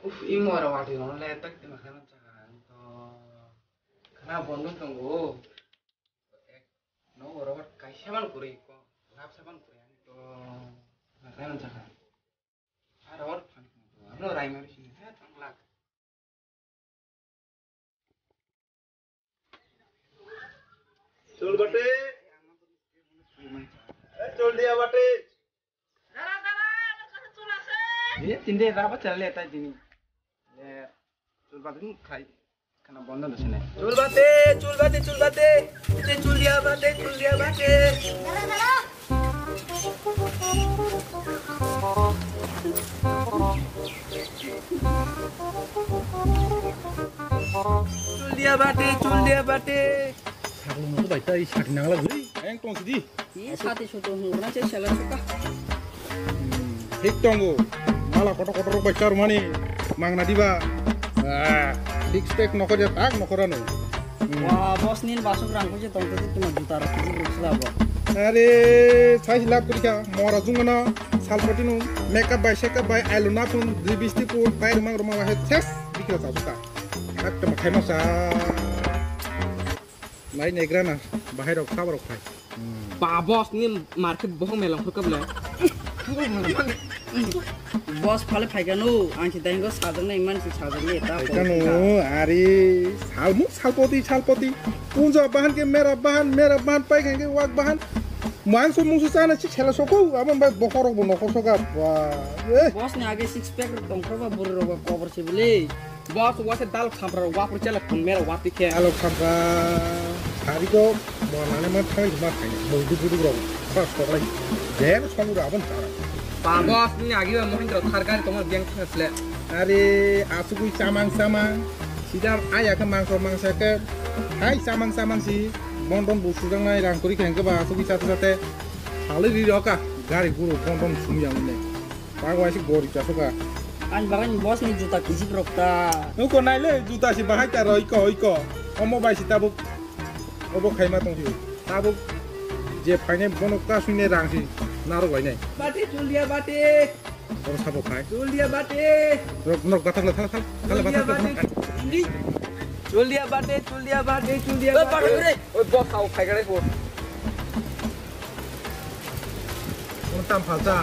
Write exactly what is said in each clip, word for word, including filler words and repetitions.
Uf, imo aro wati no le tak tima khana chakha ang to khana bondo tongo. Ek no oro kaisa ban kuri ko lap saban kuri ang to khana chakha. Aro oro phan ko aro rai mari sini ha tang lak. Chul bate. Eh, chul dia bate. Dara, dara, আমার কাছে চুল আছে। এ, তিনটে রাবার চালালে এটাই দিনি। এ, চুল বাঁধুন খাই। খানা বন্ধ হচ্ছে না। চুল বাতে, চুল বাতে, চুল বাতে। এই যে চুল দিয়া বাতে, চুল দিয়া বাতে। চুল দিয়া বাটে, চুল দিয়া বাটে। Sakni mukhu bai tai sakni nangla guri. Ang tong sidi. Ni sati sutu hungna che sela suka. Thik tongo. Mala kotor kotor rok bai charmani mangna diba. Ah, six pack nokor ya tak nokor ano. Hmm. Wah, boss nin basuk rang kuche tong tong tuma juta rok kuche ruk sila bo. Are, sai lab kurikha mora jungana salpoti no makeup bai sekap bai ailo na pun dui bisti pun bai rumang rumang bai ses bikira sa suka. Ekta makhai masa. Nai negra na bahai rok sabo rok phai. Ba boss ni market bohong melong khurkap le. Boss phale phai gano ang si daingo sajak nai man si sajak nai ta. Kano ari salmu salpoti salpoti. Punja bahan ke mera bahan mera bahan pai ke wak bahan. Mangso mungso chana si sela soko abon bai bokhorok bo nokho soka. Wah. Eh. Boss ni age six pack rok tongkho ba buru rok kobor si bole. Boss, wase dal khampra rok wapur chela kun mera wapi khe. Dal khampra sari ko mo nane man thai ma thai mo du du rok. Bas ko lai. Jen song ra ban ta. Ba boss, ni agi ba Mahindra Thar gari tomar biang thang sle. Are asugui samang samang. Sida aya ke mangso mangsa ke. Hai samang samang si. Bondon bu sujang nai rang kuri kheng ke ba asugui sate sate. Hali ri roka. Gari guru bondon sumyang ne. Pago aisi gori chasoka. Ani bagani boss ni juta kisik rok ta. Nuko naile juta si bahai ta roi ko oi ko. Omo bai si tabuk obo khaima tong si. Tabuk je phainai bono ta suine rang si narok lainai. Bate chul dia bate. Oro sabo khai. Chul dia bate. Rok nok batak la thala thala thala batak la thala. Chul dia bate chul dia bate chul dia bate. Oi boss au khai gare ko. Tam phalsa.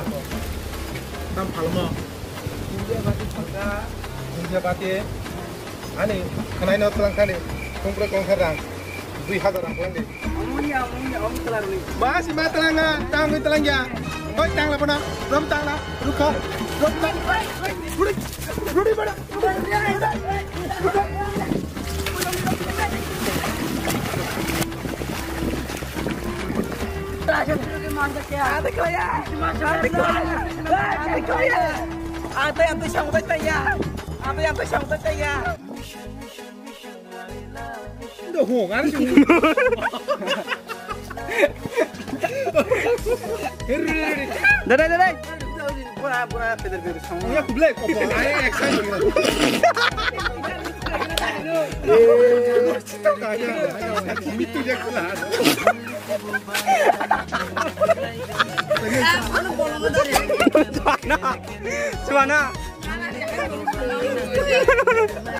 Tam phalmo. India bati phalsa. India bati. Ani khanai no tlang khani. Kongkre kongkre rang. Dui hazar rang khani. Amoni amoni am tlang ni. Mas ma tlang na, tang ni tlang ya. Oi tang la pana. Rom tang la. Rukha. Rom tang. Rudi. Rudi bada. Ante kaya, ante kaya, ante kaya, ante kaya. Ante yang pesang udah kaya, ante yang pesang udah kaya. Udah hong, ada sih. Dadai, dadai. Bura, bura, peder, peder, sama. Ya, kublai, kok, kok, ayo, action. Eh, itu ya, kelar. Suana, suana.